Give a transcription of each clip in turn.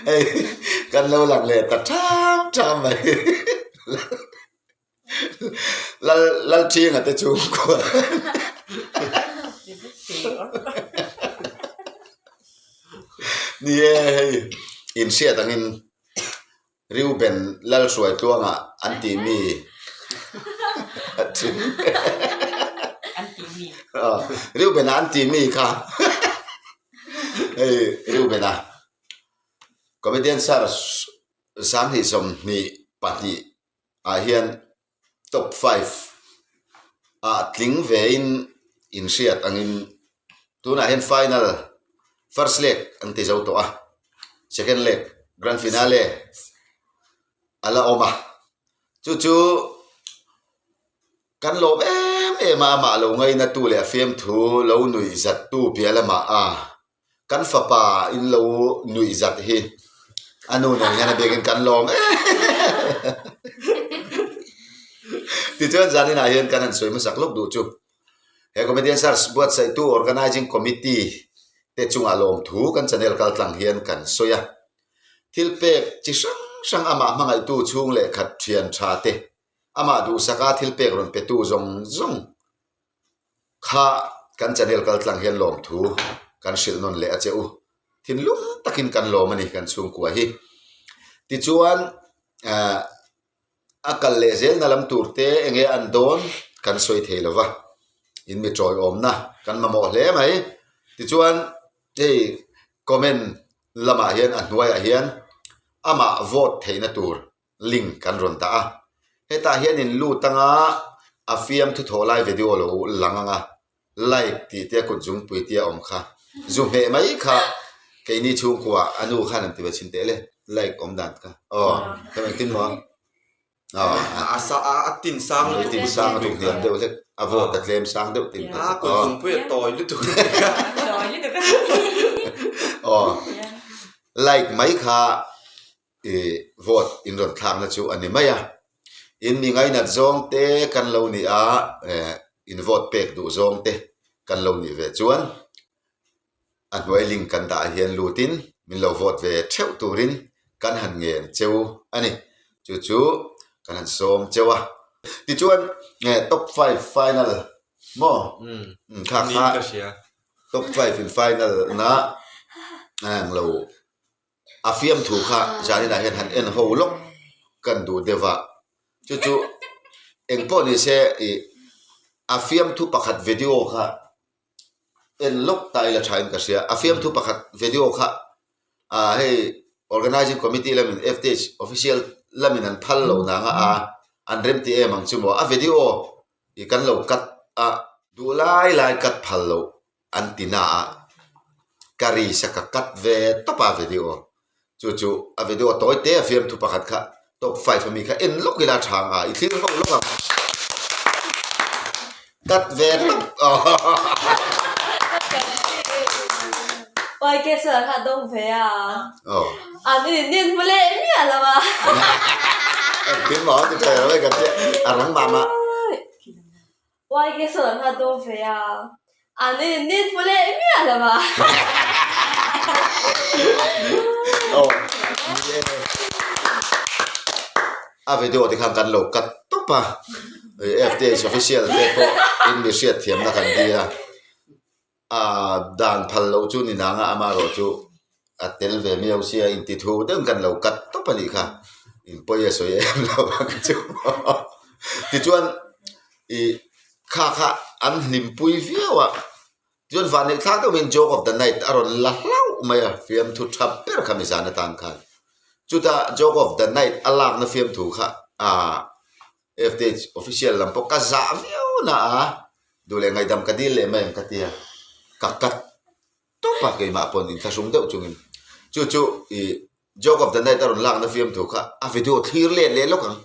Hei kan lo lang leh ta ṭham ṭham mai. Lal Lalṭhinga te chhungkua. Ni e hei inhriat angin Reuben Lalhruaitluanga an tih mi Reuben-a an tih mi kha hei Reuben-a comedian search 2022 ah hian top 5 ah tling vein inhriat angin tunah hian final first leg an ti zo tawh a second leg grand finale a la awm a chu chu kan lawm em em a amah lo ngaina tu leh a fiamthu lo nuih zat tu piah lamah a. Kan fapa in lo nuih zat hi a nu nen hian a biakin kan lawm em Tichuan zaninah hian kan han sawi hmasak lawk duh chu he Comedian Search buatsaihtu Organizing Committee te chungah lawmthu kan channel kaltlang hian kan sawi a. Thil pek chi hrang hrang amah hmangaihtu chhung leh khat thian tha te amah duhsaka thil pek rawn petu zawng zawng Kha kan channel kal tlang hian lawmthu kan hrilh nawn leh a che u. Thinlung takin kan lawm a ni kan chhungkua hi. Tichuan eh a kal leh zelna lam tur te enge an dawn kan sawi thei lo va, in mi tawiawmna kan mamawh hle mai. Tichuan hei comment lamah hian a hnuaiah hian amah vote theihna tur link kan rawn dah a, hetah hian in lut anga a fiamthu thawh lai video lo lang anga like tih te a kut zungpui te a awm kha zu hmeh mai kha keini chhungkua a nu khan an ti ve chhin teh le like awm dan kha aw hemi engtin maw aw a sa a a tin sang lutuk tin sang lutuk hniam deuh hlek a vote a tlem sang deuh tin a kut zungpui a tawi lutuk aw like mai kha I vote in rawn thlakna chu a ni mai a, in mi ngainat zawng te kan lo nih a, eh in vote pek duh zawng te kan lo nih ve chuan a hnuai link kan dah hian lutin min lo vote ve theuh turin kan han ngen cheu a ni, chu chu kan han sawm cheu a. Tichuan eh top 5 final maw kha kha top 5 in final na ang lo. A fiamthu kha zaninah hian han en ho lawk kan duh deuh a, chu chu eng pawh ni se ih a fiamthu pakhat video kha en lawk ta ila thain ka hria, a fiamthu pakhat video kha ah hei organizing committee lamin F_T_H official lamin an phal loh nang a an remti em ang chu maw a video ih kan lo cut a duh lai lai cut phal loh. An ti na a, ka ri sa ka cut ve tawp a video chu chu a video tawi te a fiamthu pakhat kha top 5 ami kha en lawk ila tha ang a i thlir ho lawk ang cut ve tawp Oi ke sir kha dawng ve a an in nin hmu leh miah lo a engtin maw ti thei lo e kan tia a rang mah mah. Uai ke sawn an nghat dawn ve a, an in in hmu leh miah lo a. Aw ni e. A video te khan kan lo cut tawp a, FTH official te pawh in mi hriat thiamna kan dil a. A dan phal loh chu ni nang a, amaherawh chu a tel ve miau sia inti thu deuhin kan lo cut tawp a nih kha, in pawi a sawi em lo ang chu tichuan ih kha kha an hlimpui viau a, tichuan vanneih thlak deuh hian joke of the night a rawn la hlauh mai a, fiamthu tha ber kha mizan atan khan, chutah joke of the night a lakna fiamthu kha ah FTH official lam pawh ka zah viau na a, duh leh ngaihdam ka dil leh mai ang ka tia, ka cut tawp a keimah pawn inthlahrung deuh chungin. Chu chu ih joke of the night a rawn lakna fiamthu kha a video thlir let leh lawk ang.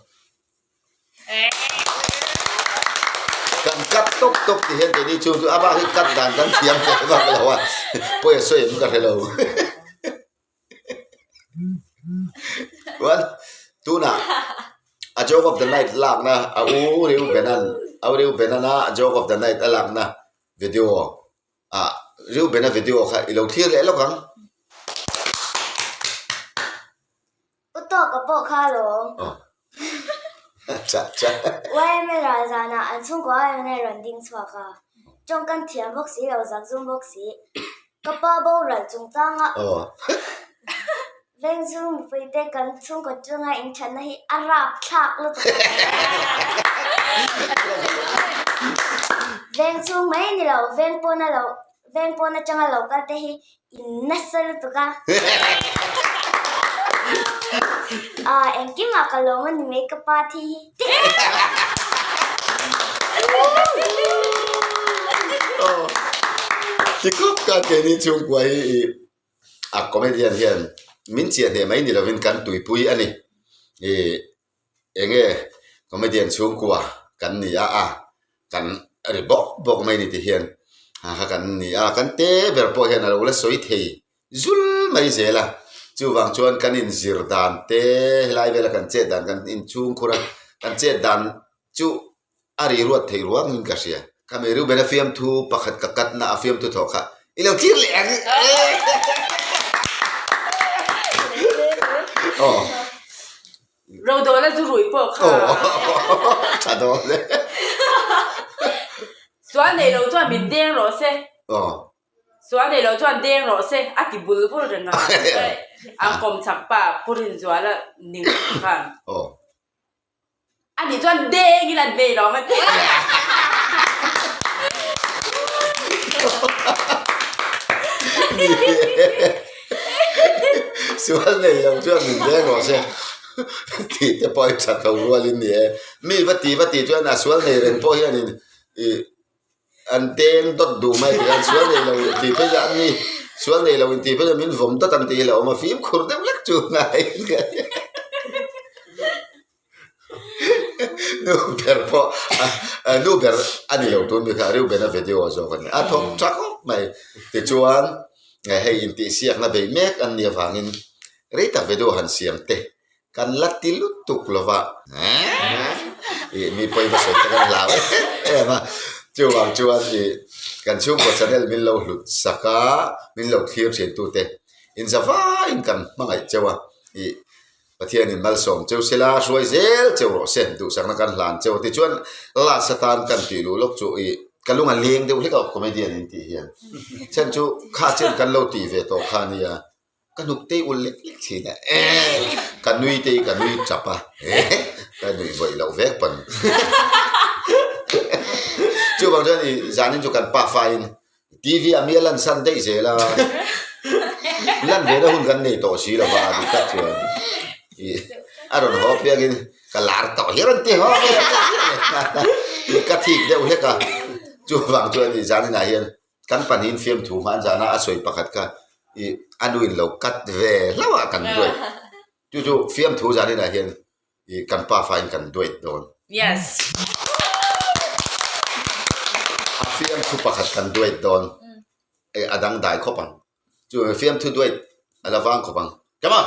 Kan cut tawp tawp ti hian keini chu chu a bak hi cut dan kan thiam ve vak lo a, pawi a sawi em ka hre lo. Chuan tunah a joke of the night lakna a u Reu Benan a u Reu Benana a joke of the night a lakna video ah Reu Bena video kha i lo thlir leh lawk ang. pawh kha alawm. YML ral zanah an chhungkua aiawna i rawn ding chhuak a, tawngkam thiam bawk si lo, zakzum bawk si. Ka pa boral chungchanga veng chhung mipuite kan chhungkaw chunga inthatna hi a rapthlak lutuk a. Veng chhung mai ni lo, veng pawna lo veng pawn atanga lo kal te hi in nasa lutuk a. Aaa engkimah ka lawm a ni mai ka pa thi hi. Tikawp ka keini chhungkua hi i a comedian hian min chiah hneh mai ni lovin kan tuipui a ni. I enge comedian chhungkua kan ni a a kan ri bawk bawk mai ni ti hian a kha kan ni a kan te ber pawh hian a lo la sawi thei zul mai zel a chuvang chuan kan inzir dan te helai vela kan chet dan kan inchhungkhur a kan chet dan chu a ri ruat theih ruang in ka hria khami Reuben a fiamthu pakhat ka cut na a fiamthu thawh kha i lo thlir leh ang aw. Rodawla chu rui pawh kha. Tha dawn e. Sual nei lo chuan min deng rawh se. Aw. Sual nei lo chuan deng rawh se a ti bul bul reng a. An kawm chak pa Pu Rinzuala ning khan. Aw. Ani chuan deng in an nei lo ang a ti. Sual nei lo chuan min deng rawh se tih te pawh i that lo rual in ni e. Mi va ti va ti chuan a sual nei reng pawh hianin ih an deng dawt duh mai tih an sual nei lo tih phei chu an ni sual nei lo in tih phei chu min vawm dawt ang tih hi a lo awm a fimkhur deuh lek chu ngai. Nu ber pawh nu ber a ni lo tun mi kha Reuben-a video zawk a ni a thawk tha khawp mai tichuan hei intihsiakna bei mek an nih avangin rei tak video han siam te kan la ti lutuk lo va ih mi pawi va sawi te kan hlau em em a chuvang chuan ih kan chhungkaw channel min lo hlut sak a min lo thlir thin tute inzavaiin kan hmangaih cheu a ih. Pathianin malsawm cheu sela, hruai zel cheu rawh se, duhsakna kan hlan cheu tichuan last atan kan tih luh lawk chu ih ka lung a leng deuh hlek a comedian in tih hian chhan chu kha chen kan lo tih ve tawh kha nia ka hnuk te ulh lek lek thin a eh ka nui te hi ka nui chap a eh ka nuih vawih loh vek pawn chuvang chuan ih zanin chu kan pafa in TV ah mi a lan san daih zel a, lan ve na hun kan nei tawh si lo va dik tak chuan ih a rawn haw piang in ka lar tawh hi a rawn ti haw ih ka thik deuh hlek a chuvang chuan ih zan inah hian kan pahnihin fiamthu hman zan a a sawi pakhat kha ih a nu in lo cut ve hlauh a kan duai chu chu fiamthu zan inah hian I kan pa fa in kan duet dawn. Yes. A fiamthu pakhat kan duet dawn. E a dang dai khawp ang. Chu fiamthu duet a la vang khawp ang. Come on.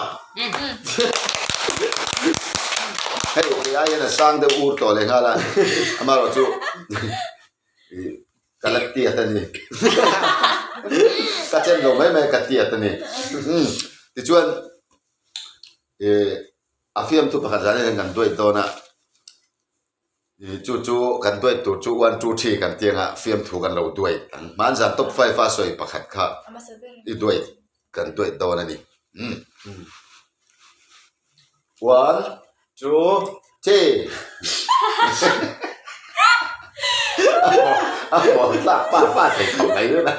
Hei kei ai hian a sang deuh ur tawh leh nghal a. Amaherawh chu ka la tiat a ni. Ka chen lo mai mai ka tiat a ni. Tichuan A fiamthu pakhat zan hian kan duet dawn a, ih chu chu kan duet tur chu one two three kan tih anga fiamthu kan lo duet ang. Hmanzan top five a sawi pakhat kha i duet kan duet dawn a ni. Umm one two three a haw tlak pa pa thei khawp mai reuh a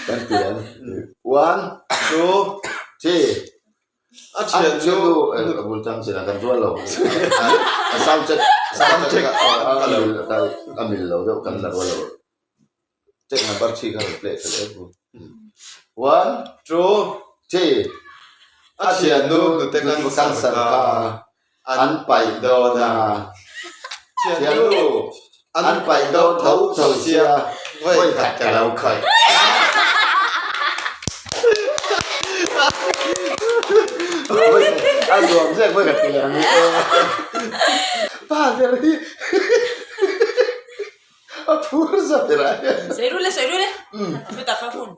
kan ti ang one two three A thian chu a bul tang chin a kan rual lo a sound check sound check a mil a mil lo deuh kan la rual lo check number three kha rawn play tha leh one two three A thiannu hnute cancer kha an paih dawn a, thiannu an paih dawn tho tho sia vawi khat ka lo khawih. A nuam zek vawi khat ka leh ang e. Pa ber hi a phur za ber ah hian. Sawi rul e, sawi rul e. Chuta kha hun.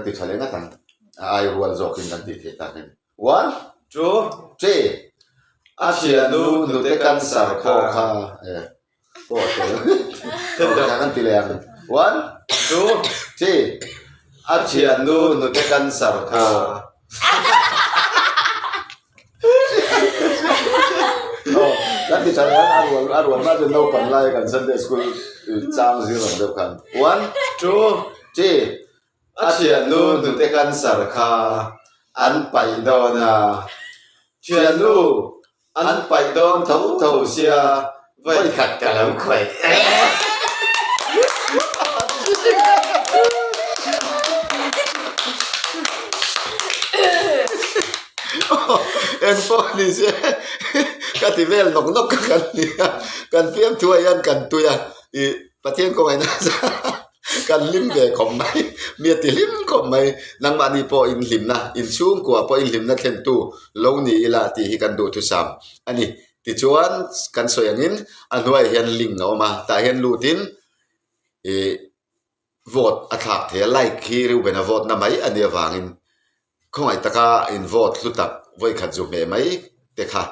Kan ti tha leh ngat ang. A ai rual zawkin kan tih theih tak in. One, two, three. A thiannu nute cancer pawh kha e pawh tel. Kan ti leh ang. One, two, three. A thiannu nute cancer kha. Kan ti tha leh ang a rual a rual hma chuan naupang lai kan Sunday school chang zir ang deuh khan. One, two, three. A thiannu hnute cancer kha an paih dawn a, thiannu an paih dawn tho tho sia vawikhat ka lo khawih e. Eng pawh ni se ka ti vel nawk nawk ka kan ni a, kan fiamthu ah hian kan tui a, ih Pathian kawngaihna Kan hlim ve khawp mai, mi a ti hlim khawp mai. Nangmahni pawh inhlimna, inchhungkua pawh inhlimna thlentu lo ni ila tih hi kan duhthusam a ni. Tichuan, kan sawi angin a hnuaiah hian link a awm a, tah hian lutin ih vote a thlak thei a, like hi Reuben-a vote na mai a nih avangin Khawngaih taka in vote hlu tak vawikhat zu hmeh mai te kha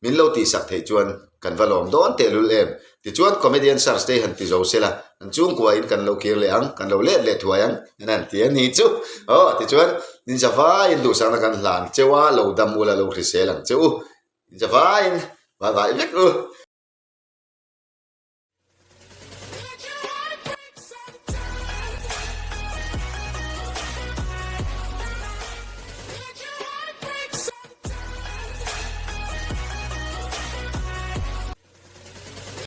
min lo tihsak theih chuan kan va lawm dawn tehlul em? Tichuan comedian search te hi han ti zo sela, an chhungkua in kan lo kir leh ang, kan lo let leh thuai ang an han ti a ni chu. Aw tichuan in zavaiin duhsakna kan hlan cheu a, lo dam ula lo hrisel ang che u. In zavaiin vai vai vek u.